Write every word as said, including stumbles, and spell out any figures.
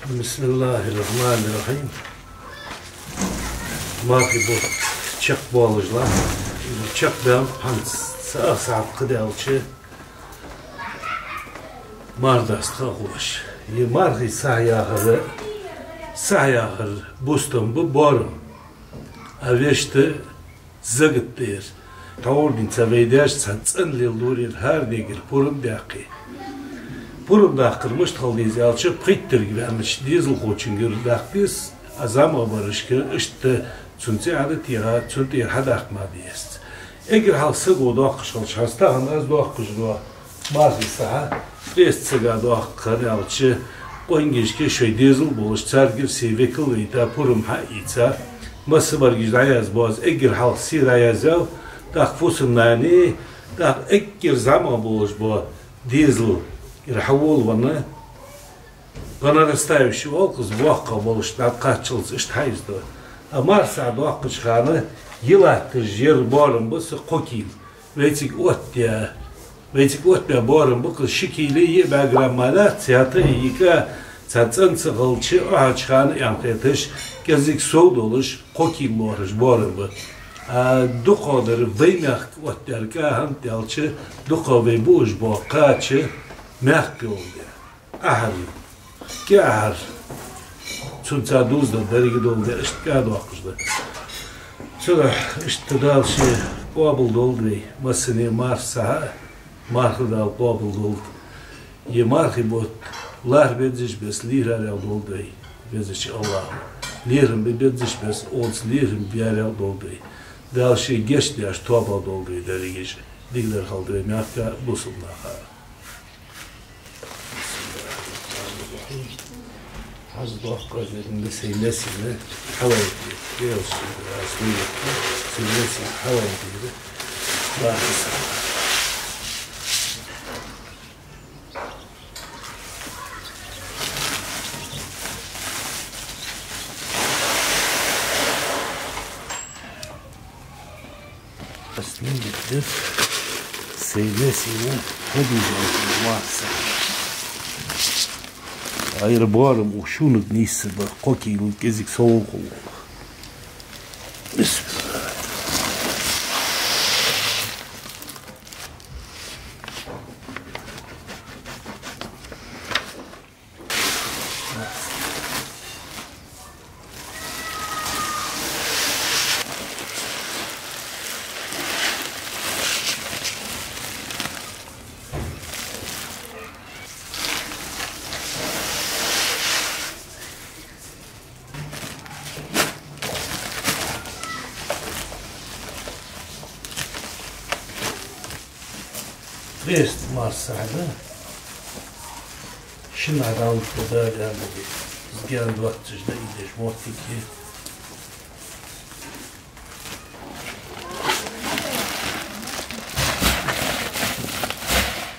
بسم الله الرحمن الرحيم. Мархий бутт чакхбоалаш латт. Чакхбаьннаб хӀанз, цхьа сахьат кхыдалча марха даста ха ховш. Е мархий сахь яхар, сахь яхар бустам ба, боарам. А вешта закат да ер. Тхьовра денз цхьа вай даьша цхьа цӀена леладора ер, хӀара дегара пурам даьккхе. Пурам даккхар мишта хила деза аьлча, пхийттарг ваьннача дезалхочунгара даккха деза, а зӀамагӀбарашка иштта цун цӀи Ӏодига, цун тӀера хьадаккха ма дезац. Эггара хьалха саго доаккхаш хилча, хӀанз тахан аз доаккхаш дола мархий сахь, тӀеста сага доаккхаш хилча, къонгашка шоай дезал болаш, царгара се векал вайта, пурам хьаийца, массабараш дӀаязбоаз, эггара хьалха се дӀаязъяьй, тӀаккха фусам-нана, тӀаккха эггара зӀамагӀа болаш бола дезал, ира хьаволавенна, по нарастающей оалаш, боккха болаш дӀакхаччалца иштта хьаийцад. А мархий сахь доаккхача хана е латташ ер боарам ба са кхо кила. Вай цига оттаяь, вай цига оттабаь боарам ба-кх ши кила е бӀаь грамм ма дац, цхьатта йика цхьа цӀена ца хилча, Ӏохьоча хана, аьнна хеташ, кӀезига сов долаш, кхо кила лоархӀаш боарам ба. А дукхагӀдар вай мехка оттадаьр кӀа, хӀана аьлча, дукхагӀа вай буаш бола кхача мехка йолга. Ахьар ю. КӀаьхьар. Цунца дувзаденна деррига долга, иштта кӀа доаккхаш да. Цудухьа иштта Дала ше къоабал долда вай, массане мархий сахь, марха Дала къоабал долда. Е мархий бутт лархӀа беззача беса лийрарел долда вай, Везача АллахӀа. ЛерхӀам бе беззача беса оаца лерхӀам баьрел долда вай. Дала ше гешт деш тоабал долда вай деррига а. Дикадар хилда вай мехка, бусалба наха. Хьажа доккха деррига сай несина хьалал дийра. Дела шу, аз дуйла, сай несина хьалал дийра. Мархий сахь. Ас нигат дер, сай несина хьадийжа мархий сахь. Ӏайра боарам укх шунга нийсса ба, кхо кила кӀезига сов хул. Бисмиллахь. Бест мархий сахь да. Шин Ӏадалат да, да, да. Из гаьна доаццаш да, из деш моттиг я.